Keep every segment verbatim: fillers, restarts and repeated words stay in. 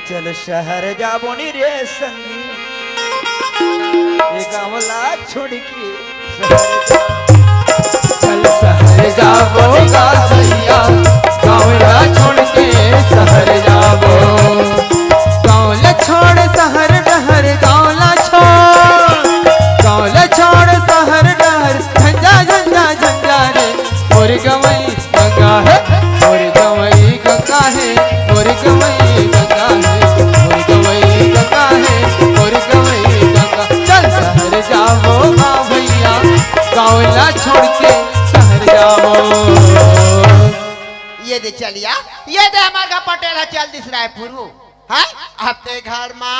चल शहर जाबो नी रे संगी, ये गाँव ला छोड़ के शहर जा। चल शहर जाबो गा भैया, गाँव ला छोड़ के शहर जाबो। गाँव ला छोड़ शहर डहर, गाँव ला छोड़, गाँव ला छोड़ शहर डहर, झंझा झंझा झंझा रे, मोर गंवई गंगा हे, मोर गंवई गंगा हे, मोर गंवई गंगा हे, मोर गंवई गंगा हे, मोर गंवई गंगा। चल शहर जाबो गा भैया, गाँव ला छोड़ के शहर जाबो। ये दे चलिया, ये दे हमर घर पटेल ह चल दिस रायपुर। हैं? अब ते घर मा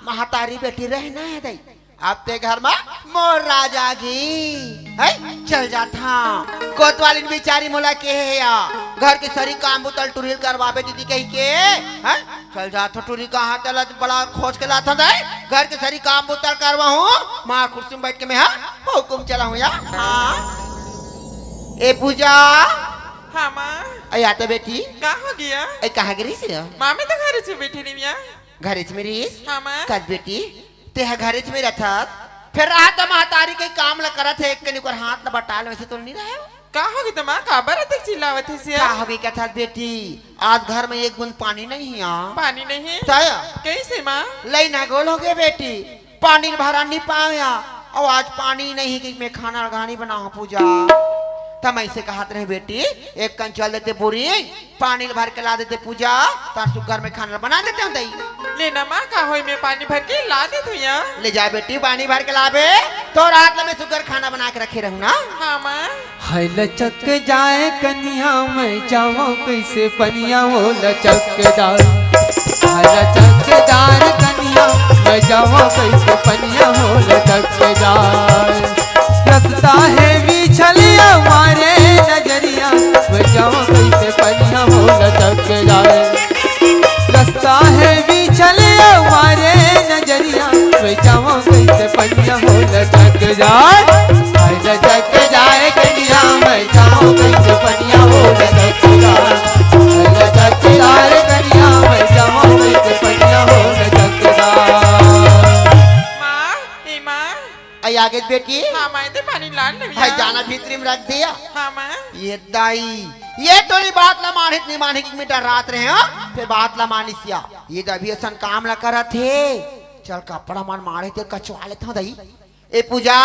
महतारी बेटी रहना हे दई। अब ते घर मा मोर राजा गी। हैं? चल जात हँव। कोतवालिन बिचारी मोला केहे हे या, घर के सरी काम बुता ल टुरी ल करवाबे दीदी कहिके। हैं? चल जात हँव टुरी कहाँ, तेला बड़ा खोज के लात हँव दई। घर के सरी काम बुता ल करवाहूँ, माँ कुर्सी म बइठ के मैं हा हुकुम चलाहूँ या। हाँ। ए पूजा। हाँ माँ। ए आते बेटी। का हो गे? ए कहाँ गे रिहिस? माँ मैं तो घरे च बइठे रेहेंव या। घरे च में रिहिस? हाँ माँ। कस बेटी, तेहा घरे च में रथस, फेर रहा त महतारी के काम ल करत हे, एक कनी ओकर हाथ ल बटा ले, वइसे तो नइ रहे। का हो गे त माँ, काबर अतेक चिल्लावत हस या? का हो गे कथस बेटी, आज घर में एक बूंद पानी नइ हे या। पानी नइ हे? त कइसे माँ? लइना गोल हो गे बेटी, पानी ल भरा नइ पावँव या, अउ आज पानी नइ हे कि मैं खाना ल घानी बनाहूँ पूजा। त मैं अइसे कहत रहेंव बेटी, एक कन चल देते बोरिंग, पानी ल भर के ला देते पूजा, तोर सुग्घर में खाना ल बना देतेंव दई। ले ना माँ, का होही, मैं पानी भर के ला देत हँव या। ले जा बेटी, पानी भर के लाबे, तोर हाथ ल मैं सुग्घर खाना बना के रखे रहूँ ना। हाँ माँ। हाय लचक जाए कनिया, मैं जावँव कइसे पनिया हो लचकदार। हाय लचकदार कनिया, मैं जावँव कइसे पनिया हो लचकदार। रस्ता हे बिछल या मारे नजरिया, मैं जावँव कइसे पनिया हो लचकदार। रस्ता हे बिछल या मारे नजरिया, मैं जावँव कइसे पनिया हो लचकदार। हाय लचक जाए कनिया, मैं जावँव कइसे पनिया हो लचकदार। हाय लचकदार कनिया, मैं जावँव कइसे पनिया हो लचकदार। माँ, ए माँ। अई आगे बेटी। हाँ माँ, ए दे पानी लान लेवँव या। हाय जाना भीतरी में रख दिया। हाँ माँ। ये दाई, ये टुरी बात ला मानिस नइ मानिस, एक मिनट रात रहे, हाँ? फेर बात ला मानिस या। ये दे अभी असन काम ला करत हे। चल कपड़ा मन माड़े हे ते ल कचवा लेत हँव दई। ए पूजा।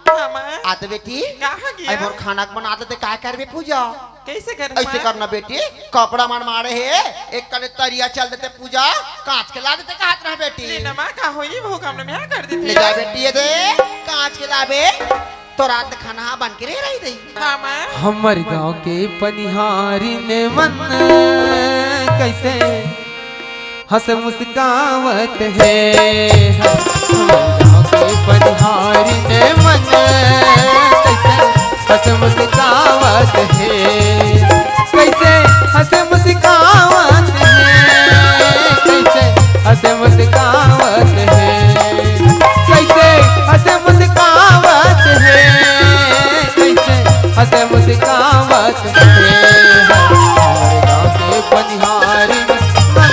हाँ माँ। आते बेटी। का हो गे? अई मोर खाना के बना देते, काय करबे पूजा? कइसे करबे अइसे माँ? करना बेटी, कपड़ा मन माड़े हे, एक कने तरिया चल देते पूजा, काँच के ला देते कहत रहा बेटी। ले ना माँ, का होही, वो काम ल मैं हा कर देत हँव। ले जा बेटी, ये दे, काँच के लाबे, तोर हाथ ले खाना हा बन के नइ रही दई। हाँ माँ। हमर गाँव के पनिहारिन मन कइसे हँस मुस्कावत हे, हमर गाँव के पनिहारिन मन कइसे हँस मुस्कावत हे, कइसे हँस मुस्कावत हे, कइसे हँस मुस्कावत हे, कइसे हँस मुस्कावत हे, कइसे हँस मुस्कावत हे। हमर गाँव के पनिहारिन मन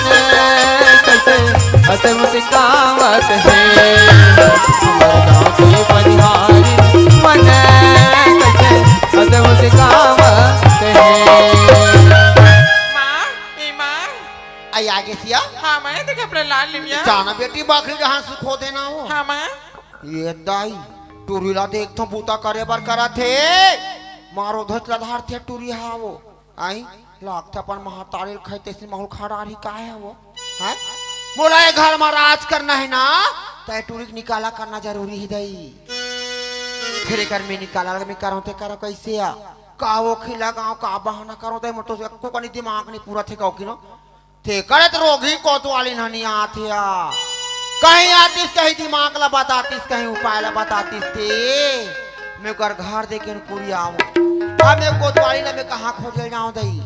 कइसे हँस मुस्कावत हे। हमर गाँव के पनिहारिन मन कइसे हँस मुस्कावत हे। माँ, ए माँ। अई आगे सिया। हाँ माँ, ए दे कपड़ा लान लेवँव या। जाना बेटी, बखरी जहाँ सुखो देना हो। हाँ माँ। ये दाई, टुरी ला देख तो बूता करे बर करत हे। मारो धोत ला धारथे टुरी हा वो। अई, लागथे अपन महतारी ल खाई तइसे माहौल खड़ा रही, काय हे वो? हैं? मोला ये घर मा राज करना हे ना, त ये टुरी के निकाला करना जरूरी हे दई। फेर एकर मैं निकाला ल मैं करँव ते करँव कइसे या? का वो खिला गाँव का बहाना करँव ते, मोर तो एको कनी दिमाग नइ पूरथे कहो कि नो। तेकर त रोगही कोतवालिन ह नइ आत हे या। कहीं आतिस, कहीं दिमाग ला बतातिस, कहीं उपाय ला बतातिस ते। मैं ओकर घर देखे न कुरियावँव। अब मैं कोतवालिन ला मैं कहाँ खोजे जावँव दई?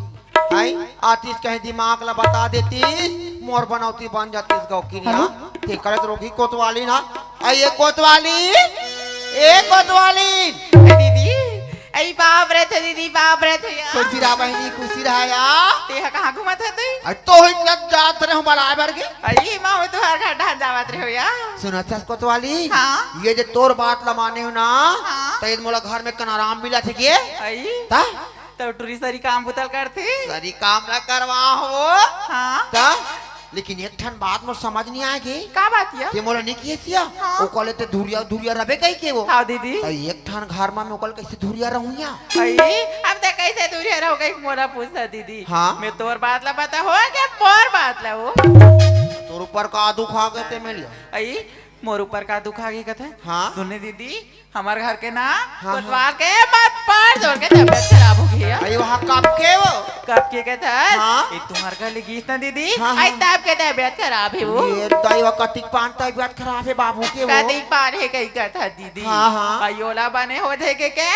अई, आतिस कहीं दिमाग ला बता देतिस, मोर बनौती बन जातिस गौकिनिया। हेलो? तेकर त रोगही कोतवालिन ह। अई ए कोतवालिन, ए कोतवालिन। ए दीदी, अई बाप रे थे दीदी, बाप रे थे या। खुशी रहा बहिनी, खुशी रहा या। तेहा कहाँ घूमत हे तू? अरे तो ही लग जात रहे हूँ बड़ा बर के। अई माँ, वो तुहर घर ढान जावत रहे हो या। सुनत हस कोतवाली? हाँ। ये जे तोर बात ला माने हो ना, हाँ। त ये मोला घर में कनाराम मिलत हे के? अई। त? त टुरी सरी काम बुतल करथे? सरी काम ला करवा हो। हाँ। त? लेकिन एक ठन बात मोर समझ नहीं आए गे। का बात या? ते मोला नहीं किए सिया। हाँ। ओकर ले ते धुरिया, धुरिया रबे कही के वो। हाँ दीदी। त एक ठन घर मा मैं ओकर कइसे धुरिया रहूँ या? अई, अब ते कइसे धुरिया रहो कही मोला पूछता दीदी। हाँ। मैं तोर बात ला बता हो के मोर बात ला हो। तोर ऊपर का दुख आ गए ते मिल या? अई, मोर ऊपर का दुख आ गई कथे? हाँ। सुने दीदी, हमर घर के ना हाँ, हाँ। कोतवाल के मत पर जोर के तबियत खराब हो गई है। अरे वहाँ कब के वो? कब के कथे? हाँ। ये तुम्हार घर ले गीस ना दीदी, हाँ, आई हाँ। तब के तबियत खराब है वो। ये दाई वो कतिक पान तबियत खराब है बाबू के वो। कतिक पान है कही कथा दीदी। हाँ, हाँ। अयोला बने हो थे के, के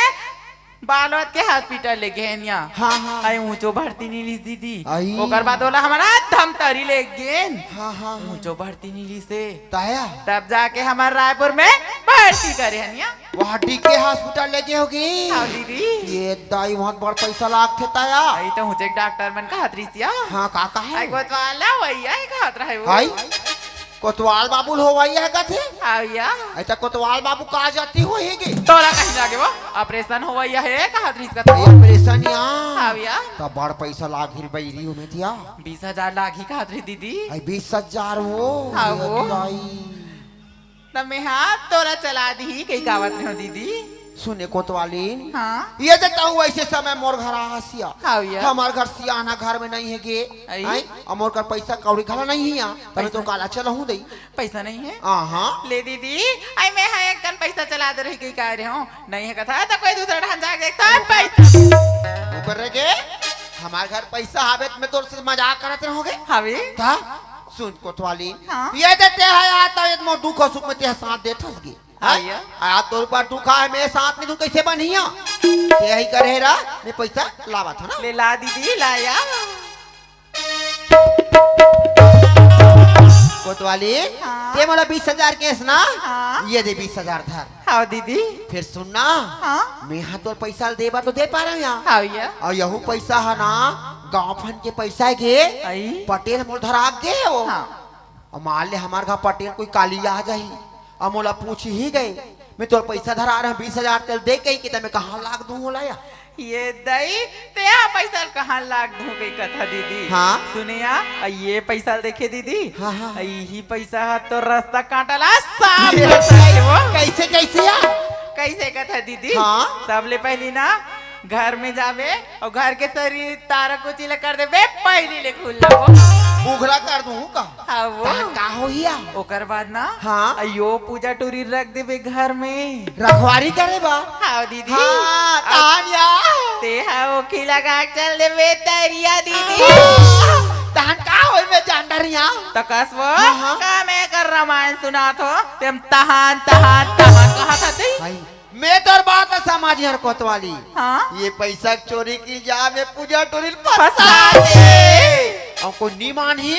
बालोद के हॉस्पिटल ले गेन या। हाँ, हाँ। आई ऊंचो भर्ती नहीं लीस दीदी। आई। ओकर बाद ओला हमारा धमतरी ले गेन। हाँ, हाँ, हाँ। ऊंचो भर्ती नहीं लीस हे। ताया? तब जाके हमार रायपुर में भर्ती करे हन या। वहाँ डीके हॉस्पिटल ले गे होगी। हाँ दीदी। ये दाई वहाँ बड़ पैसा लागथे ताया। आई तो ऊंचे डॉक्टर मन का हतरीसिया। हाँ, का, का है? आई कोतवाला वही आई कहत रहे वो। आई? कोतवाल बाबू ल होवइया हे कथे? हाव या। अच्छा, कोतवाल बाबू का जाती होही गे? तोला कहीं लागे वो, ऑपरेशन होवइया हे, कहत रहिस कथे। ऑपरेशन या? हाव या। त बड़ पैसा लागही रे बइरी ओमे तिया। बीस हजार लागही कहत रही दीदी। आई बीस हजार वो? हाव वो। दाई। त मेहा तोला चला दीही, कही कावत रहो दीदी। सुने कोतवाली, हाँ। ये जे तहु ऐसे समय मोर घर आ हसिया। हाव या। हमार घर सियाना घर में नहीं है गे। आई। आई? और मोर कर पैसा कौड़ी घला नहीं है या। तब तो पैसा काला चलहूँ दई। पैसा नहीं है? हाँ, हाँ। ले दीदी, आई मैं हा एक कन पैसा चला दे रही कही कह रहे हो। नहीं है कथा, त कोई दूसरा ढांचा के देखता है पैसा। ओकर रे गे, हमार घर पैसा हावे त मैं तोर से मजाक करत रहोगे? हावे। था? सुन कोतवाली, हाँ। ये जे ते है आता, ये मोर दुख और सुख में ते साथ देत हस गे। हाँ, हाँ? या। आ तोर पर दुख है, मैं साथ नहीं दूं, कैसे बनिया? ते ही करे रा, मैं पैसा लावा था ना। ले ला दीदी, लाया। कोतवाली, हाँ। ते मोला बीस हजार केस ना? हाँ। ये दे बीस हजार धर। हाँ दीदी। फिर सुन ना, हाँ। मैं हा तोर पैसा दे बर तो दे पा रहे हो या। हाँ या। और यहू पैसा है ना, गाँव फंड के पैसा है के आई। पटेल मोर धरा गे हो। हाँ। और मान ले हमार घर पटेल कोई काली आ जाही, अब मोला पूछ ही गए, मैं तोर पैसा धरा रहा बीस हजार तेल दे कही कि त मैं कहाँ लाग दूँ ओला या? ये दई, ते हा पैसा कहाँ लाग दूँ कही कथा दीदी। हाँ। सुने या, आ ये पैसा देखे दीदी, हाँ, हाँ। आ यही पैसा हा तो रास्ता काटा ला साफ ये करता है वो। कैसे, कैसे या? कैसे कथा दीदी? हाँ। सबले पहली ना घर में जाबे और घर के सरी तारा कुची ला कर देबे, पहली ले खुल्ला वो। बुघरा कर दूँ का? हाँ, वो। तहन का होही या? ओकर बाद ना, हाँ। अयो पूजा टूरी रख देबे घर में। रखवारी करे बा? हाँ, दीदी। हाँ, अब तान या। ते हा ओखी लगा के चल देबे तरिया, दीदी। हाँ, तहन का होई मैं जान डर या? त कस वो, हाँ, हाँ। का मैं कर रामायण सुनात हो, तेम तहान, तहान, तहान कहा था ते? भाई, मैं तोर बात समझ हर कोतवाली। हाँ? ये पैसा चोरी की जा, मैं पूजा टोरी फंसा फंसा दे। दे। और कोई नी मानही,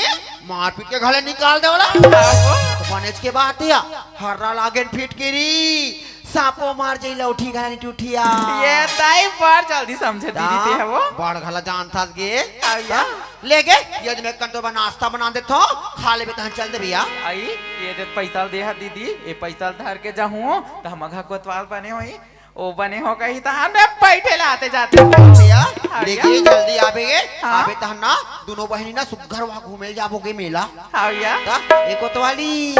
मारपीट के घले निकाल दे वाला। हाँ वो। तो बनेच के बात या, हर्रा लागेन फिटकिरी, सांपो मार जाई लौठी घला नी टूठिया। ये ताई बड़ जल्दी समझे दीदी ते हवो। बड़ घला जानथस गे। हाँ या। हाँ? ले गे, ये दे मैं कंटो बा नाश्ता बना देथो, खा लेबे तहन चल दे भैया। आई, ये दे पैसा दे हा दीदी, ये पैसा धर के जाहूँ, त हम अघा कोतवाल बने होई, ओ बने हो कही त हमें बैठे लाते जाते। भैया, हाँ ले या। गे जल्दी आबे गे, हाँ। आबे तहन ना, दोनों बहिनी ना सुग्घर वहाँ घूमे जाबो गे मेला। हाँ या। त, ए कोतवाली,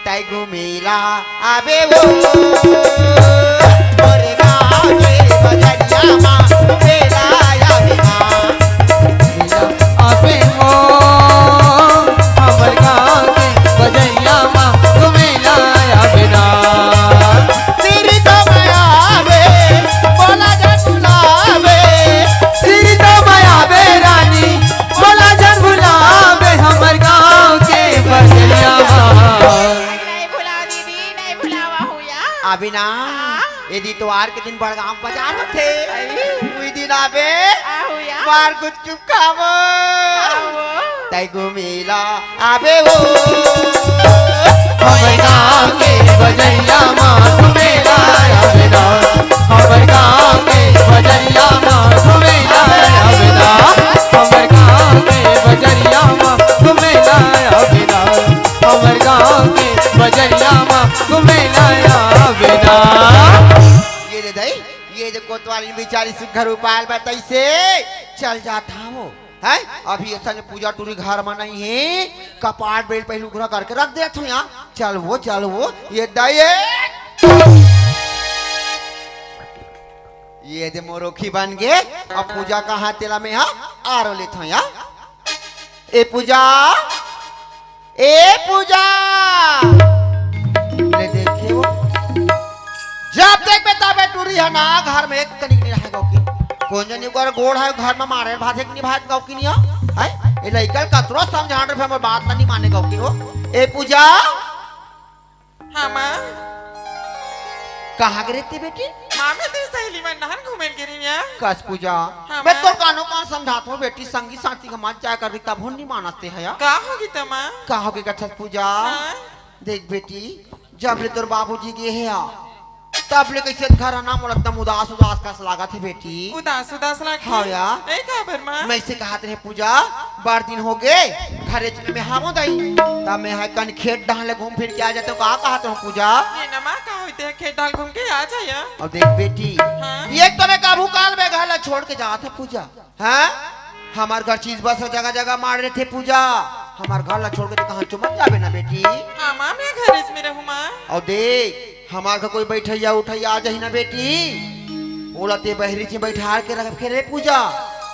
तै घूमेला आबे वो, मोरे गाँव के बजरिया मा घूमेला आबे ना। आबे वो, हमर गाँव के बजरिया मा घूमेला आबे ना। सिरी तो मैं आबे, बोला जन बुलावे। सिरी तो मैं आबे रानी, बोला जन बुलावे हमर गाँव के बजरिया मा। नहीं भुलावा दीदी, नहीं भुलावा हुआ। अभी ना, हाँ। ये दितवार के दिन बड़गांव बाजार होथे। आई। उही दिन आबे। आहू या। मार गुपचुप खाबो। खाबो। तै घूमेला आबे वो। हमर गाँव के बजरिया मा घूमेला आबे ना। हमर गाँव के बजरिया म घूमे ला आवे ना, हमर गाँव के बजरिया म घूमे ला आवे ना, हमर गाँव के बजरिया म घूमे ला आवे ना। ये दे दई, ये दे कोतवाली बिचारी सुघर उपाय बताइसे, चल जात हवो। हैं? अभी अइसन पूजा टूरी घर म नइ हे, कपाट बेल पहिली उघरा करके रख देत हँव यहाँ। चल वो, चल वो, ये दई, ये, ये दे मोर ओखी बन गे। अब पूजा कहाँ तेला मैं हा आरो लेत हँव यहाँ। ए पूजा, ए पूजा, ले देखे वो। जब देखबे तबे टूरी हे ना, घर में एक कनिक नइ रहय गौकिन। कोन जनी ओकर गोड़ हे घर में मारे भात एक नइ भात गौकिन या। हैं? ए लइका ल कतरो समझान रहे, हमर बात ला नइ माने गौकिन वो। ए पूजा। हाँ माँ। कहाँ गे रहे ते बेटी? माँ, मैं तेरी सहेली मन डहन घूमे ल गे रहेंव या। कस पूजा। हाँ मैं माँ। तोर कानो कान समझात हँव बेटी, संगी साथी के मत जाय कर, तभो नइ मानस ते हया। का होगे त माँ? का होगे कथस पूजा? हाँ। देख बेटी, जब ले तोर बाबूजी गे हे आ, तब ले कइसे घर आना मोला एकदम उदास उदास कस लागत हे बेटी। उदास उदास लागत हे? हाँ या। ए काबर माँ? मैं अइसे कहत रहेंव पूजा, बड़ दिन होगे, घरेच में मैं हावों दई। तब मैं हा कन खेत डहन ले घूम फिर के आ जातेंव, का कहत हस पूजा? ए ना माँ, का होइस ते खेत डहन घूम के आ जा या। अब देख बेटी, हाँ। एक तो मैं कभू काल में घर ला छोड़ के जात हँव पूजा। हाँ? हमर घर चीज बस जगह जगह मार रहिथे पूजा। हमर घर ला छोड़ के तैं कहाँ चो मत जाबे ना बेटी। हाँ माँ, मैं घरेच में रहूँ माँ। अउ देख, हमर घर कोई बइठइया उठइया आ जाही ना बेटी, ओला तैं बहिरीच में बइठार के रखबे रे पूजा।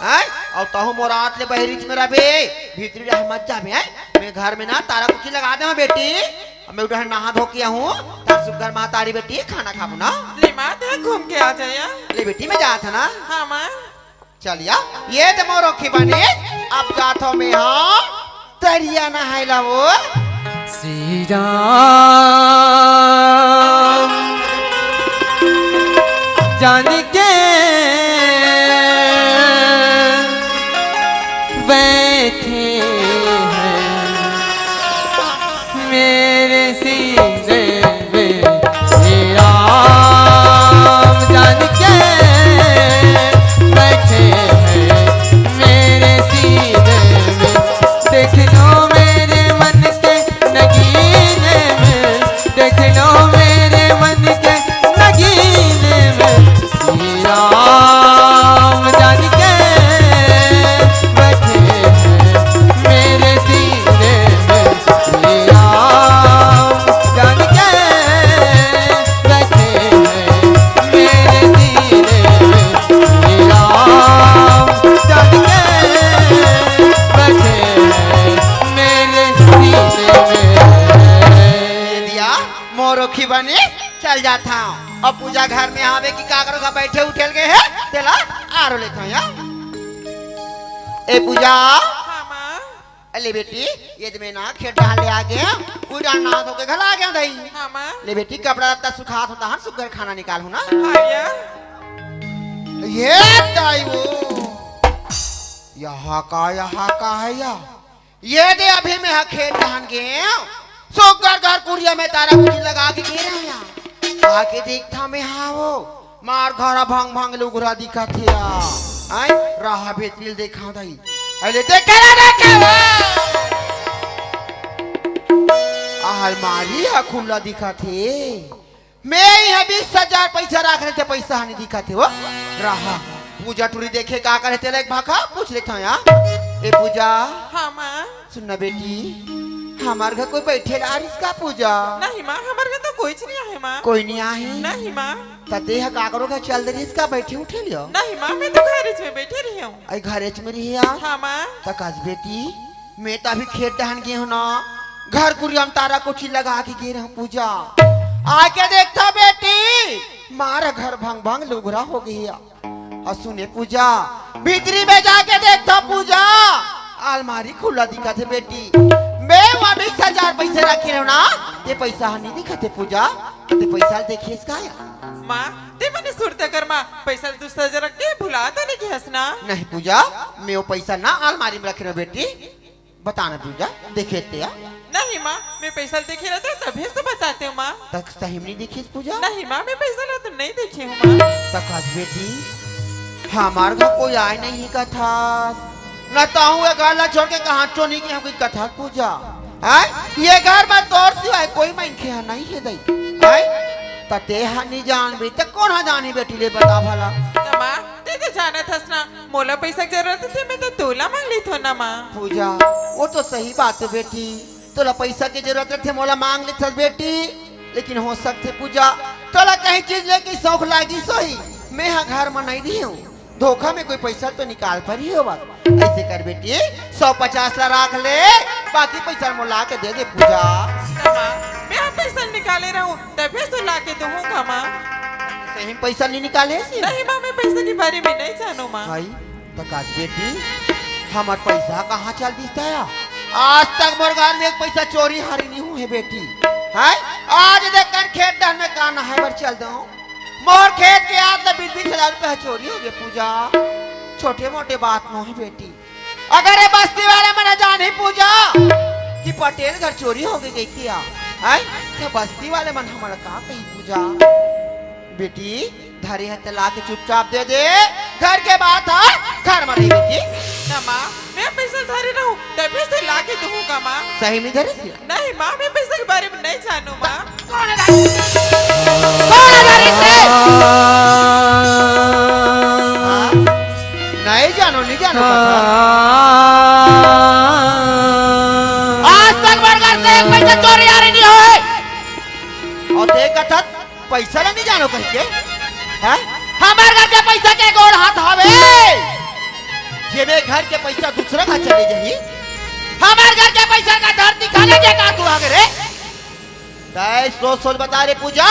हैं? अउ तहूँ मोर आत ले बहिरीच में रहबे, भीतरी डहन मत जाबे, हैं? मैं घर में ना तारा कुची लगा देहूँ बेटी। अब मैं उठहन नहा धो के आहूँ, तब सुघर महतारी बेटी खाना खाबो ना। ले माँ, तैं घूम के आ जा या। ले बेटी, मैं जात हँव ना। हाँ माँ। चल या, ये दे मोर ओखी बने, अब जात हँव मैं हा तरिया नहाय ला वो। श्री राम जान के बैठे हैं मेरे सीने में, श्री राम जान के बैठे हैं मेरे सीने में। देख लो मेरे मन के नगीने में, देख लो मेरे मन के नगीने में। श्री राम जान के बैठे हैं मेरे सीने में, श्री राम जान के बैठे हैं मेरे सीने में, श्री राम जान के बैठे हैं मेरे सीने में। दे दिया मोर ओखी बने। चल जात हँव। अब पूजा घर में आबे कि काकरो घर बइठे उठे ल गे हे, तेला आरो लेत हँव या। ए पूजा। हाँ माँ। ले बेटी, ये दे मैं ना खेत डहन ले आ गेंव, पूजा नहा धो के घला आ गेंव दई। हाँ माँ। ले बेटी, कपड़ा लत्ता सुखात हों तहन सुघर खाना निकालहूँ ना। हाँ या। ये दाई वो। यहाँ का, यहाँ का हे या? ये दे अभी मैं हा खेत डहन गेंव, सुघर घर कुरिया में तारा कुची लगा के गे रहेंव या। आके देखत हँव मैं हा वो, मार घर भंग भंग लुगरा दिखत हे या। आँय, रहा भीतरी ल देखावँ दई। अरे देखे ना, देखे ना। अलमारी हा खुल्ला दिखत हे। मैं इहाँ बीस हजार पइसा राखे रहेंव ते पइसा हा नइ दिखत हे वो। रहा, पूजा टूरी देखे का करे तेला एक भाखा पूछ लेत हँव या। ए पूजा। हाँ माँ। सुन ना बेटी, हमर घर कोई बइठे ला आरिस का पूजा? नहीं माँ, हमर घर तो कोईच नइ आहे माँ। कोई नइ आहे? नहीं माँ। त तें हा काकरो घर चल दे रिहिस का बइठे उठे ल? नहीं माँ, मैं तो घरेच में बइठे रहेंव। अई घरेच में रहे या? हाँ माँ। त कस बेटी, मैं त अभी खेत डहन गे हँव ना, घर कुरिया म तारा कुची लगा के गे रहेंव पूजा। आके देखत हँव बेटी, मार घर भंग भंग लुगरा होगे हे या। अउ सुन ए पूजा, भीतरी में जाके देखत हँव पूजा, अलमारी खुल्ला दिखत हे बेटी। मैं उहाँ बीस हजार पइसा राखे रहेंव ना, तें पइसा हा नइ दिखत हे पूजा, तें पइसा ल देखे हस का या? माँ, तें मने सुरता कर माँ, पइसा ल दूसर जगह रख के भुला तो नइ गे हस ना? नहीं पूजा, मैं वो पइसा ना अलमारी में रखे रहेंव बेटी। बता ना पूजा, देखे ते या? नहीं माँ, मैं पैसा ल देखे रहतेंव, तभे तो बतातेंव माँ। त सही में नइ देखिस पूजा? नहीं माँ, मैं पैसा ला तो नइ देखे हँव माँ। त कस बेटी, हमर घर कोई आय नइ हे कथस, न तहूँ ये घर ला छोड़ के कहाँ चो नइ गे हँव कथस पूजा। हैं? ये घर म तोर सिवाय कोई मनखे ह नइ हे दई। हैं? त तेंह नइ जानबे त कोन ह जानही बेटी, ले बता भला। त माँ, तें तो जानत हस ना, मोला पैसा के जरूरत हे, मैं तो तोला मांग लेथों ना माँ। पूजा, वो तो सही बात हे बेटी, तोला पैसा के जरूरत रहिथे, मोला मांग लेथस बेटी, लेकिन हो सकथे पूजा, तोला कहीं चीज लेके शौक लागिस होही, मैं ह घर म नइ रहेंव, धोखा में कोई पैसा तो निकाल परिस होही। अइसे कर बेटी, सौ पचास ला राख ले, बाकी पैसा मोला ला के दे दे पूजा। माँ, मैं ह पैसा निकाले रहूं, तभे तो ला के दूंहूं का माँ। सही में पैसा नइ निकाले हस? नहीं माँ, मैं पैसा के बारे में नइ जानों माँ। भाई, त कस बेटी, हमर पैसा कहाँ चल दिस तैं? आज तक मोर घर में एक पैसा चोरी हारी नइ होहे बेटी। हैं? आज देख कर खेत डहन में का नहाय बर चल देंव, मोर खेत के आद ले बीस बीस हजार रुपया चोरी होगे पूजा। छोटे मोटे बात नोहे बेटी, अगर ये बस्ती वाले मन जानही पूजा कि पटेल घर चोरी होगे कहिके, हैं? त बस्ती वाले मन हमला का कही पूजा? बेटी, धरे हस त ला के चुपचाप दे दे। घर के बात ह घर म रही बेटी। ना माँ, मैं पैसा धरे रहूं, तभे तो ला के दूंहूं का माँ। सही में धरे हस? नहीं माँ, मैं पैसा के बारे में नइ जानों माँ। कोन ह धरे? कोन ह धरे? हाँ? नइ जानों, नइ जानों कथस। आज तक मोर घर से एक पैसा चोरी हारी नइ होहे। अउ तें कथस पैसा ला नइ जानों कहिके, हैं? हमर घर के पैसा के गोड़ हाथ हवे, जेमे घर के पैसा दूसरा घर चले जाही, हमर घर के पैसा का धरती खा ले के का तू आगे रे? तैं सोच सोच बता रे पूजा,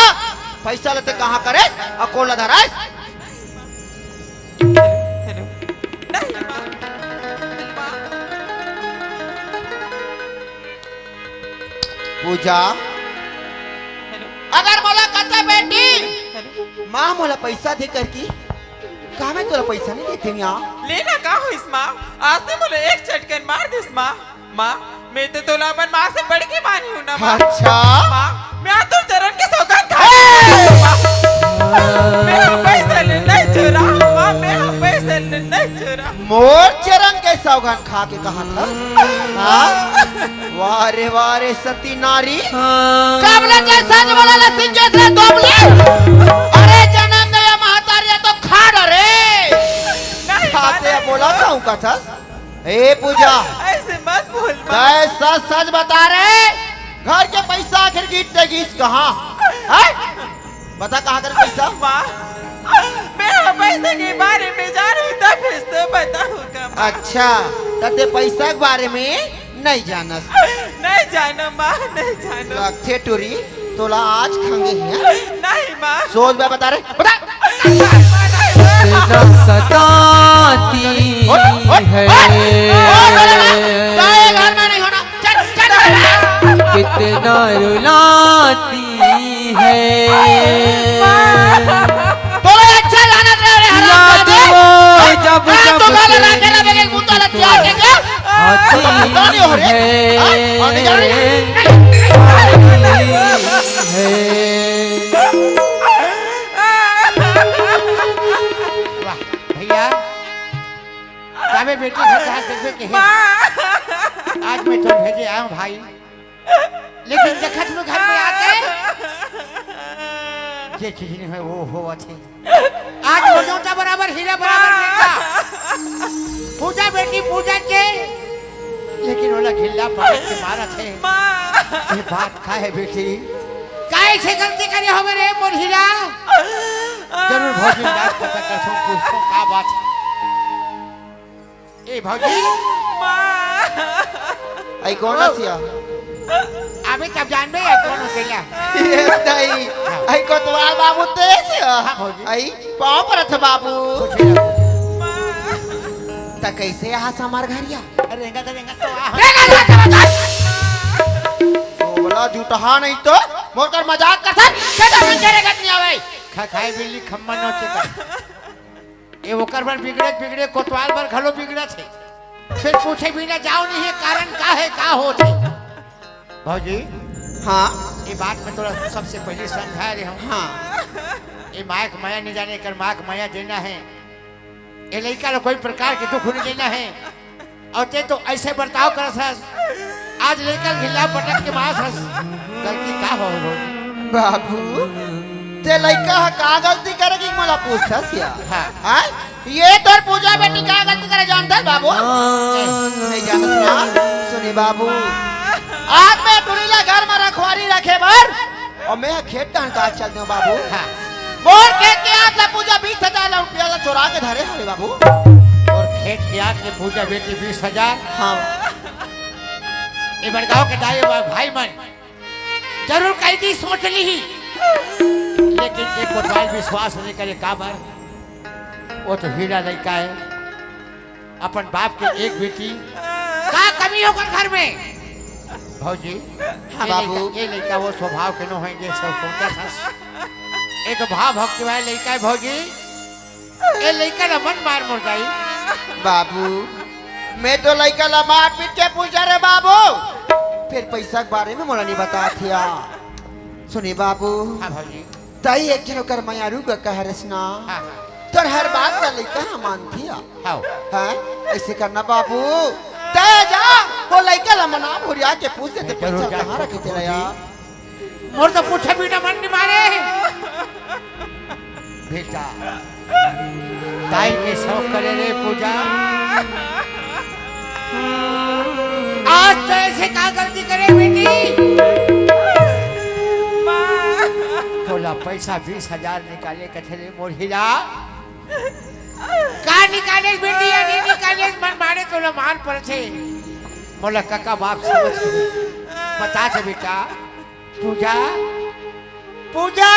पैसा ला तें कहाँ करेस अउ कोन ला धरेस? Hello, hello. नहीं माँ, माँ। पूजा, हेलो। अगर मोला कथे बेटी, हेलो। माँ मोला पैसा दे करके, का मैं तोला पैसा नइ देतेंव या? ले ना, का होइस माँ? आज तें मोला एक चटकन मार दिस माँ। माँ, मैं तो तोला अपन माँ से बढ़ के माने हूँ ना माँ। अच्छा। माँ, मैं आज तोर चरण के सौगंध खा ए! माँ। मैं ह पैसा ले नइ चोरांव माँ, मैं ह पैसा ले नइ चोरांव। मोर चरण के सौगंध खा के कहत हस? हाँ? वाह रे वाह रे सती नारी। कब ले तें सच बोले ला सीखेस रे दोबली? अरे जनम दे ये महतारी, ये तो खा डरे। नहीं, खाते नहीं। बोला कहूँ कथस। ए पूजा, अइसे मत बोल माँ। तैं सच सच बता रे, घर के पैसा आखिर गिरत गिस कहाँ? हैं? बता कहाँ करे पैसा? माँ, मैं ह पैसा के बारे में जानहूँ तभे तो बताहूँ का माँ। अच्छा, त तें पैसा के बारे में नइ जानस। नइ जानों माँ, नइ जानों। लगथे टूरी, तोला आज खंगे हे। नहीं माँ। सोच बे बता रे, बता। माँ, नहीं माँ। कितना सताती ओए, ओए, है। ओए, ओए, ओए, ओए, घर में नहीं होना। चल, चल, चल। कितना रुलाती है। तोला अच्छा जानत रहे रे हराम याद जादे। वो जब हाँ, जब तो गाल तेरी राखे ना बेगे मुंह तो लग गया, क्या? आती गाली हो रे। है। हाँ? और नहीं गाली? आती है। वाह, भैया, जाबे बेटी घर से आज देखबे के हे। आज मैं तो भेजे आया हूँ भाई। लेकिन देखत में घर में आके जे चीज नहीं है वो होवत हे। आज मोर जूता बराबर हीरा बराबर बेटा पूजा बेटी पूजा के, लेकिन ओला ढीला पकड़ के मारत हे। ये बात का है बेटी? काय से गलती करे होवे रे मोर हीरा? जरूर भौजी इलाज पता करथों, पूछथों का बात है। ए भौजी। माँ। आई कौन हसिया? अबे तब जानबे आई कौन हसिया। ए दाई, आई कोतवाल बाबू तें हसिया? हाँ भौजी। आई पाँव परत हँव बाबू। कुछ नहीं। त कइसे आस हमर घरिया? अरे रेंगा त रेंगा तो आ। रेंगा त रेंगा तो। ओ बोला झूठहा नहीं तो मोर कर मजाक कर सर। के तो मन करे गत नहीं आवे। खा खाए बिल्ली खम्मा नोचे का। ए ओकर बर बिगड़े, बिगड़े कोतवाल बर घलो बिगड़त हे। फिर पूछे बिना जाव नहीं हे, कारण का हे, का होत हे? भौजी, हाँ। ये बात में तोला सबसे पहले समझा रहे हूँ। हाँ। ये माँ के मया नहीं जाने, कर माँ के मया देना है। ये लइका ला कोई प्रकार के दुख नहीं देना है। और ते तो ऐसे बर्ताव करत हस, आज लइका ला घिल्ला पटक के मारत हस। गलती का हो भौजी? बाबू, ते लइका ह का गलती करे कि मोला पूछथस या? हाँ। हाँ? ये तोर पूजा बेटी का गलती करे जानत हस बाबू? नहीं जानत ना? सुनी बाबू, आज मैं टुरी ला घर में रखवारी रखे बर और मैं खेत डांड काट चल दूं बाबू। हाँ। मोर खेत के आग ला पूजा बीस हजार ला रुपया ला चोरा के धरे हवे बाबू। मोर खेत के आग के पूजा बेटी बीस हजार। हाँ। ए बड़गांव के दाई बा भाई मन जरूर कैदी सोच ली ही, लेकिन एक कोतवाल विश्वास नहीं करे। काबर? वो तो हीरा लइका है, अपन बाप के एक बेटी। का कमी होकर घर में? भौजी, हाँ, ये बाबू। लइका, ये लइका वो स्वभाव के नो है, ये सब सोचत हस। ये तो भाव भक्ति वाला लइका है भौजी। ये लइका ला मन मार मोर दाई। बाबू, मैं तो लइका ला मार पीट के पूछा रे बाबू, फिर पैसा के बारे में मोला नहीं बता थिया। सुनी बाबू, हाँ भौजी। तई एक झन ओकर मयारू का कह रस ना। हाँ, हाँ। तोर हर बात ला लइका ह मानथे। हाँ। हाँ, ऐसे करना बाबू, तय जा, वो लइका ला मना भुरिया के पूछ दे, ते जरूर पैसा जा, कहाँ रखे तेला भौजी। यार? मोर तो पूछे बिना मन नहीं मारे। बेटा, दाई के शौक करे रे पूजा। आज तो ऐसे का गलती करे बेटी? माँ। तोला पैसा बीस हजार निकाले कथे रे मोर हीरा। का निकाले बेटी या नहीं निकाले, मन मारे तोला मार पड़थे। मोला कका बाप समझ के बता दे बेटा। पूजा, पूजा।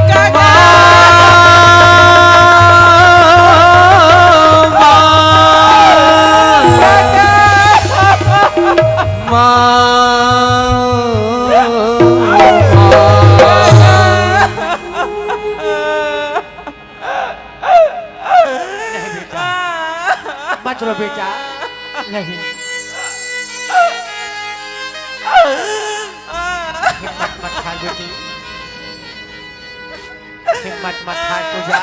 काका। नहीं बेटा, मत रो बेटा, नहीं। हिम्मत मत हार बेटी, हिम्मत मत हार पूजा।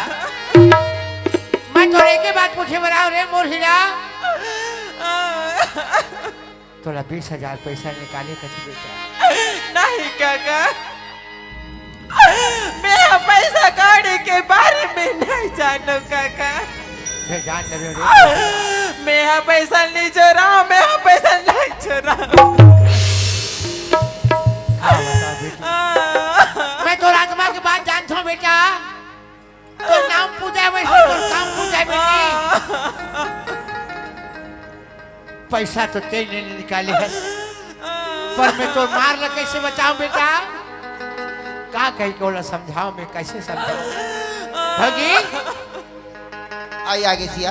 मैं तोरे के बात पूछे बर आव रे मोर हीरा। तोला बीस हजार पैसा निकाले कथे बेटा। नहीं काका, मैं ह पैसा कौड़ी के बारे में नहीं जानव काका। मैं जान डरे रे। मैं ह पैसा नहीं चोराव, मैं ह पैसा नहीं चोराव। हाँ, बता बेटी। मैं तोर आत्मा के बात जानथव बेटा। तोर नाम पूजा है, वैसे तोर काम पूजा है बेटी। पैसा तो तें नहीं निकाले है, पर मैं तोर मार ला कैसे बचाव बेटा? का कही के ओला समझाव, मैं कैसे समझाव? भौजी, आई आगे सिया।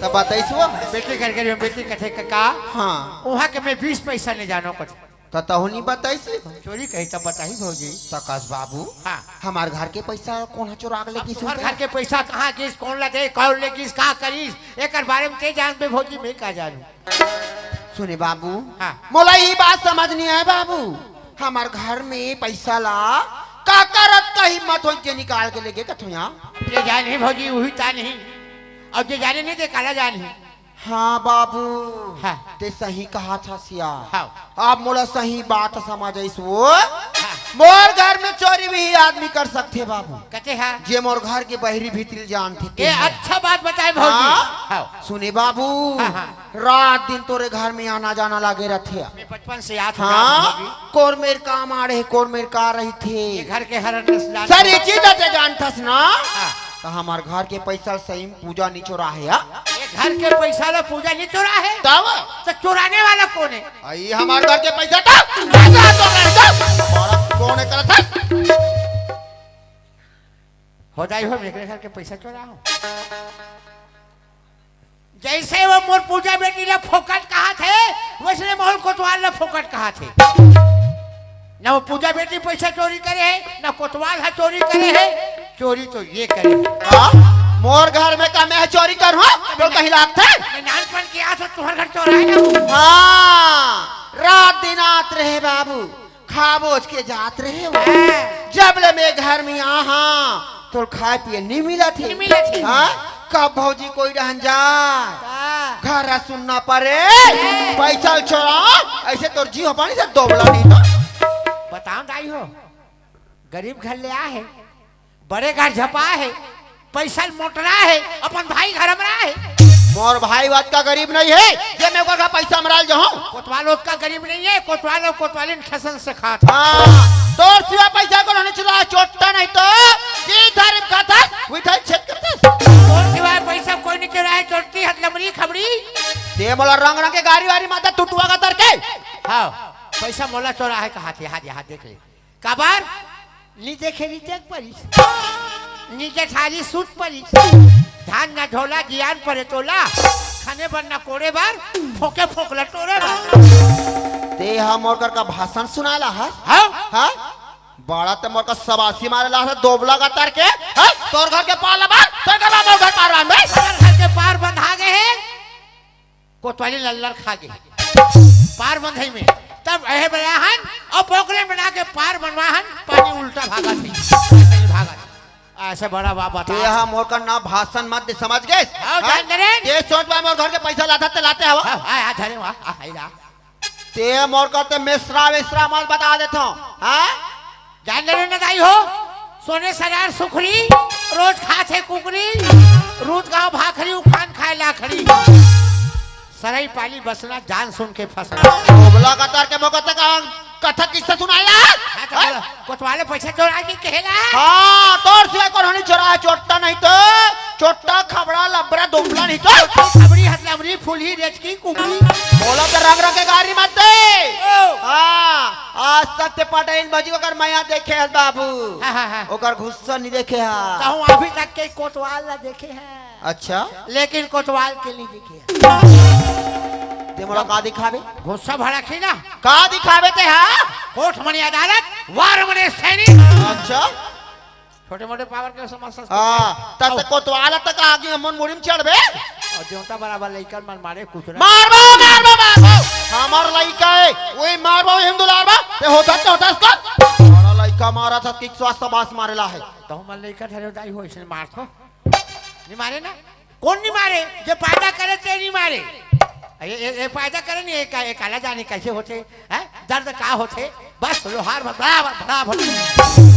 तब बताइस वो? बेटी घर के बेटी कथे कका। हाँ। वहाँ के मैं बीस पैसा नहीं जानव कथे। त तहू नहीं बताइस? चोरी कही तब बताही भौजी। त कस बाबू, हाँ। हमार घर के पैसा कौन ह चोरा के अब लेगिस तोहर होते? घर के पैसा कहाँ गिस, कौन ला दे, कौन ले गिस, का करिस, एकर बारे में तें जानबे भौजी, मैं का जानू? सुने बाबू, हाँ। मोला ई बात समझ नहीं आए बाबू, हमार घर में पैसा ला का करत का हिम्मत होई के निकाल के लेगे कथो यहाँ? जे जाने भौजी, उही तान ही। अब जे जाने नहीं, ते काला जान ही। हाँ बाबू, हाँ। ते सही कहा था सिया। हाँ। अब मोला सही बात समझ आइस वो। हाँ। मोर घर में चोरी भी ही आदमी कर सकथे बाबू। कथे हा? जे मोर घर के बहरी भीतरी जानथे ते ये है। अच्छा बात बताए भौजी। हाँ। हाँ। सुने बाबू, हाँ, हाँ। रात दिन तोरे घर में आना जाना लागे रथे। मैं बचपन से याद हाँ, भौजी। कोर मेर का माड़े, कोर मेर का रहिथे। ये घर के हर अंदर से जानत सर, ये हूँ। चीज ला ते जानथस ना? हाँ। त हमार घर के पैसा सही में पूजा नहीं चोरा है, हा? ये घर के पैसा ला पूजा नहीं चोरा है? तब? तो चुराने वाला कौन है? आई हमार घर के पैसा था? पैसा तो नहीं था। और अब कौन है करत है? हो जाई हो, मेरे घर के पैसा चोरा हो। जैसे वो मोर पूजा बेटी ला फोकट कहा थे, वैसने मोहन कोतवाल ला फोकट कहा थे। ना वो पूजा बेटी पैसा चोरी करे है, ना कोतवाल हा चोरी करे है। चोरी तो ये करे है। हाँ? मोर घर में का मैं चोरी करूँ? तो कहीं लागथे? मैं नानपन के आस तुहर घर चोराए ना हूँ। हाँ, रात दिन आत रहे बाबू, खा बोझ के जात रहे वो। हाँ। जब ले मैं घर में आहा, तोर खाए पिए नहीं मिलत हे। नहीं मिलत हे। हाँ? कब भौजी कोई रहन जा? का? घर सुनना पड़े, हाँ। पैसा चोरा, ऐसे तोर जी हो पानी से दोबला नहीं तो। बताओ दाई हो, गरीब घर ले आ हे, बड़े घर झपा हे, पैसा मोटरा हे, अपन भाई घर हमरा हे। मोर भाई ओतका गरीब नहीं हे, जे मैं ओकर घर पैसा मराल जाहूं। कोतवाल ओतका गरीब नहीं हे, कोतवाल अउ कोतवालिन ठसन से खात हे। हाँ, तोर सिवा पैसा कोनो नहीं चुरा, चोट्टा नहीं तो, जी धरिम खाथस, वही धरिम छेद करथस। तोर सिवाय पैसा कोई नहीं चुराए, चोट्टी हथ लमरी खबरी। ते मोला रंग रंग के गारी वारी माता टुटुआ का तर के। हाँ, पैसा मोला चोरा हे कहा थे, हाथ, हाथ देख ले। काबर? नी देखे नी देख परिस। नी जेठारी सूत परिस। धान न ढोला जियान परे तोला। खाने बर न कोड़े बर, फोके फोकला टोरे बर। ते हा मोर कर का भाषण सुनाला हस? हाँ? हाँ? बड़ा ते मोर का सबासी मारे ला हस, दोबला का तर के। हाँ? तोर घर के पार ला बार, तोर घर ला मोर घर पार बार, बे। तोर घर के पार बंधा गए हे। कोतवाली लल्लर खा गे। पार बंधई में। तब एहे बना हन, अउ पोकले बना के पार बनवा हन, पानी उल्टा भागा थी। ऐसे नहीं भागा थी। ऐसे बड़ा बाप बता। ते हा मोर का ना भाषण मत दे, समझ गए? हाँ, हाँ? जान दे रे। ते सोच बा मोर घर के पैसा लाता ते लाते हवा। हाँ, हाँ, हाँ, धरे वहाँ, हाँ, हाँ, हाँ। ते मोर का ते मिश्रा विश्रा मत बता देत हो, हाँ? जान ले रे न दाई हो, सोने सरार सुखरी, रोज खाथे कुकरी, रूत गाँव भाखरी, उफान खाए लाखड़ी। सरई पाली बसना, जान सुन के फसना। दोबला का तर के मोर का ते का कथा किस्सा सुनाया? हाँ, तो बोला, कोतवाले पैसा चोरा के कहेला। हाँ, तोर सिवाय कोनो नहीं चोरा हे, चोट्टा नहीं तो, चोट्टा खबड़ा लबरा दोबला नहीं तो। खबड़ी हथ लमरी फुलही रेचकी कुकरी। बोला तो रंग रंग के गारी मत दे। ओ। हाँ, आज तक ते पटेल भौजी ओकर मया देखे हस बाबू। हाँ, हाँ, हाँ। ओकर गुस्सा नहीं देखे हा। कहूँ अभी तक के कोतवाल ला देखे हे। अच्छा। लेकिन कोतवाल के नहीं देखे हे। ते मोला का दिखाबे? गुस्सा भड़क ही ना। का दिखाबे ते हा? कोर्ट मने अदालत, वार मने सैनिक। अच्छा। छोटे मोटे पावर के समस्या। हाँ, तब तक कोतवाल तक आगे हमन मुड़ी में चढ़बे। अउ देवता बराबर लइकन मन मारे कुछ ना। मारबो, मारबो, मारबो। हमर लइका हे, वही मारबो, वही हिंदू लारबो। ते होता, ते होता इसको। बड़ा लइका मारा था कि स्वास्थ्य बास मारे ला हे। तो हमर लइका ठहरे दाई हो, इसने मार थो। नहीं मारे ना? कोन नहीं मारे? जे पैदा करे ते नहीं मारे। ये, ये, ये पैदा करे नहीं, ये का-, ये काला जाने कैसे होथे, हैं? दर्द का होथे? बस लोहार भ-, बड़ा, बड़ा, बड़ा।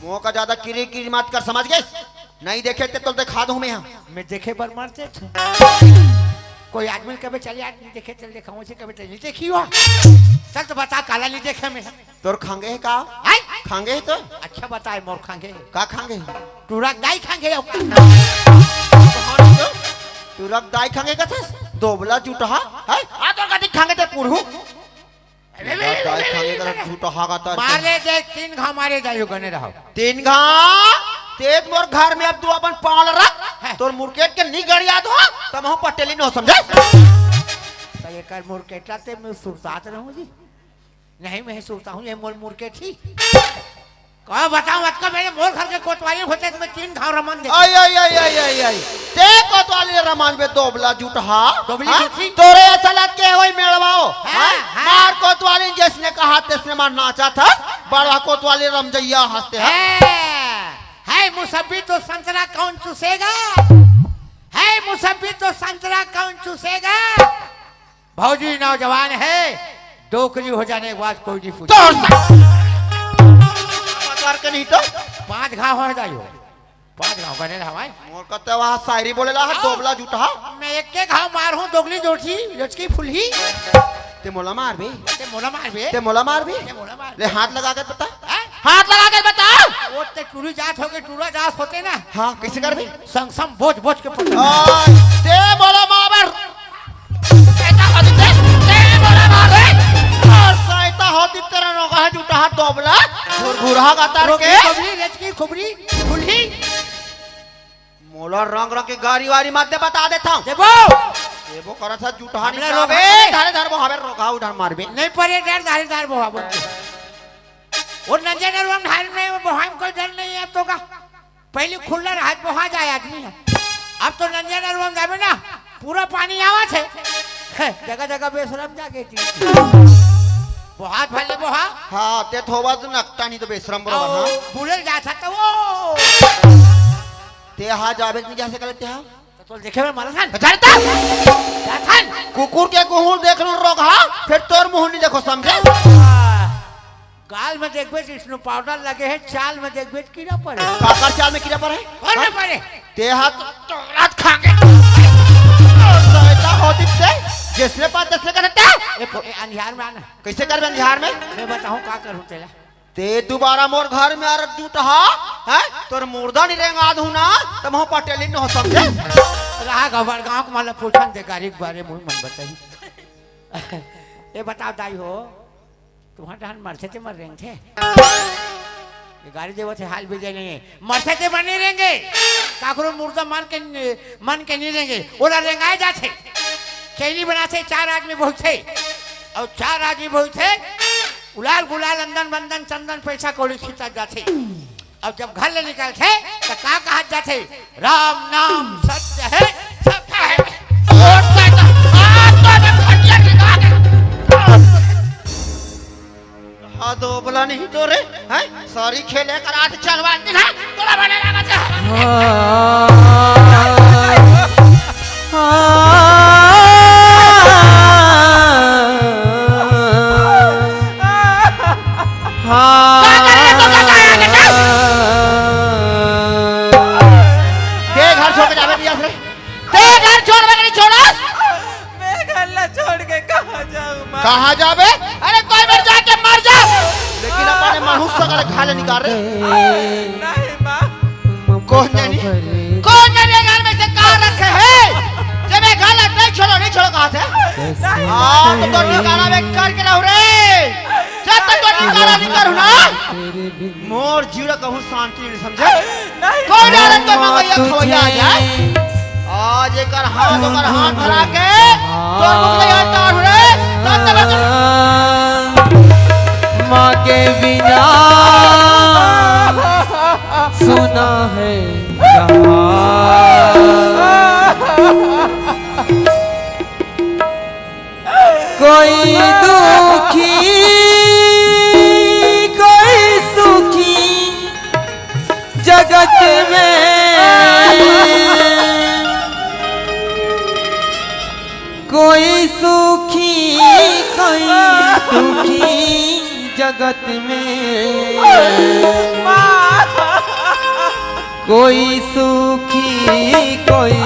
मोह का ज्यादा किरी किरी मत कर, समझ गए? नहीं देखे ते तो दिखा दूं मैं यहाँ। मैं देखे बर मरते थे। कोई आदमी कभी चल यार, नहीं देखे, चल देखा, मुझे कभी नहीं देखी हुआ। चल तो बता, काला नहीं देखे मैं। तोर खांगे हे का? हैं? खांगे हे तो? अच्छा बताए मोर खांगे हे। का खांगे हे? टूरा दाई खांगे हे ओका। टूरा दाई खांगे कथस? दोबला जुटहा? हैं? आ तो कथी खांगे ते पुरहू? अरे, अरे, टूरा दाई अरे, खांगे अरे, कथस जुटहा का तर। मारे दे, तीन घाव मारे जाइयो, गने रहो। तीन घाव? तेज मोर घर में अब तू अपन पाँव ल रख। हैं। तोर मुरकेट के नी गड़िया दो, तब हम पटेली नो समझे। तो एकर मुरकेटा ते मैं सुरतात रहूं जी। नहीं, मैं सोचता हूँ, ये मोर मुरकेट ही। का बताऊँ, अतका मेरे मोर घर के कोतवाली होते तो मैं तीन घाव रमन देता। आई, आई, आई, आई, आई, आई। ते कोतवाली रमन बे दोबला जुटहा। दोबली हाँ? जुटही। तोरे ऐसा लग के वही मेड़वाओ। हाँ, हाँ? हाँ। मार कोतवाली जिसने कहा, तिसने मार नाचा था। बड़ा कोतवाली रमजैया हंसते हैं। है, है मुसब्बी तो संतरा कौन चूसेगा? है मुसब्बी तो संतरा कौन चूसेगा? भौजी नौजवान हे, डोकरी हो जाने के बाद कोई नहीं पूछे। तोर सा-, पकड़ के नहीं तो। पाँच घाव हो जाइयो। पाँच घाव बने ना हमारे। मोर कते वहाँ शायरी बोले ला, हाँ। दोबला जुटहा। मैं एक के घाव मार हूँ, दोगली जोठी, लचकी फुलही। ते मोला मार बे। ते मोला मार बे। ते मोला मार बे। ते मोला मार ले बे। हाथ लगा के बता। हैं? हाथ लगा के बता। वो ते टूरी जात हो गए, टूरा जात होते ना। हाँ, कैसे कर बे? संग संग बोझ बोझ के पकड़। आ, ते मोला मार बे। ऐसा होती ते, ते मोला मार बे। और सैता होती तेरा नौका है जुटहा दोबला, घुरघुरहा का तार रोकली के। बबली, रेचकी, खुबरी, फुलही। मोला रंग रंग के गारी वारी मत दे, बता देता हूँ। देबो। देबो करत सा जुटहा हमला नहीं रोगहा बे, नहीं। धारे धार बोहाबे रोगहा उधार मारबे। नहीं परे डर, धारे धार बोहाबो। वो नंजे डर हम धारे नहीं, बोहाई में कोई डर नहीं है अब तो का। पहले खुला रहा, बोहा जाए आदमी है। अब तो नंजे डर हम जाबे ना, पूरा पानी आवत है। है, जगह जगह बेशरम जाके जी। बोहात भले बोहा। हाँ, ते थोबा तो नकटा नहीं तो बेशरम बरोबर, हाँ। बुलेल जात हस त वो। ते हा जाबे कि नहीं जा सकल ते हा? तो तोल देखे में मारा था। तो जाता। जाथन। कुकुर के कुहुर देख लो रोगहा, फिर तोर मुंह नहीं देखो, समझे? गाल में देखबे त स्नो पाउडर लगे हे, चाल में देखबे त कीड़ा पड़े। काकर चाल में कीड़ा पड़े? कौन में पड़े? ते हा तो तोला खागे। तो ऐसा होती ते, जिसने पास तैसने कर सकता है। ए, ए, अंधियार में आना। कैसे करबे अंधियार में? मैं बताऊं का करूं तेला। ते दुबारा मोर घर में अगर जूठहा, हैं? तोर मुर्दा नहीं रेंगा दूं ना, त महूं पटेली न हो, समझे? रहा गबड़ गांव के माला पूछन दे गाड़ी के बारे में मन बताई। ए बताओ दाई हो, तुम्हार डहन मरथे ते मर रेंगथे? ये गाड़ी देवत हे, हाल बिगड़े नहीं है। मरथे ते मर नहीं रेंगे। काकरो मुर्दा मन के, मन के नहीं रेंगे। ओला रेंगाए जाथे। चैनी बनाथे, चार आदमी बहुथे। अउ चार आदमी बहुथे। उलाल गुलाल, अंदन बंदन, चंदन पैसा कौड़ी खींचा जाथे। अब जब घर ले निकलथे, त का कहा जाथे? राम नाम सत्य है, सत्य है। और सत्य, आज तो मैं खटिया टिका दे। हाँ, दो बोला नहीं तो रे, हैं? सारी खेले करा से चलवा दी ना, तोला बने लगा जा। हाँ। हाँ। का करे तो का करे, का? के घर छोड़ के जावे दिया रे? ते घर छोड़ के नहीं छोड़स? मैं घर ला छोड़ के कहाँ जाऊँ, माँ? कहाँ जाबे? अरे कोई मर जाके मर जा, लेकिन अपने मनुष्य का घाले निकाल रे। नहीं, माँ। कौन जानी? कौन जानी घर में से कहाँ रखे है? जब मैं घर ला नहीं छोड़ो, नहीं छोड़ो कहा थे? हाँ, तो, तो निकाला मैं करके रहूँ रे। जब तक तो निकाला नहीं करूँ ना, मोर जीव ला कहूँ शांति नहीं समझे। नहीं। कौन औरत को मंगैया खवैया आ जाए? आज एकर हाथ, ओकर हाथ धरा के तोर मुख ले यार तार हो रे। तब तक माँ के बिना सुना है जहाँ। कोई दुखी, कोई सुखी जगत में, कोई सुखी, कोई दुखी जगत में, कोई सुखी, कोई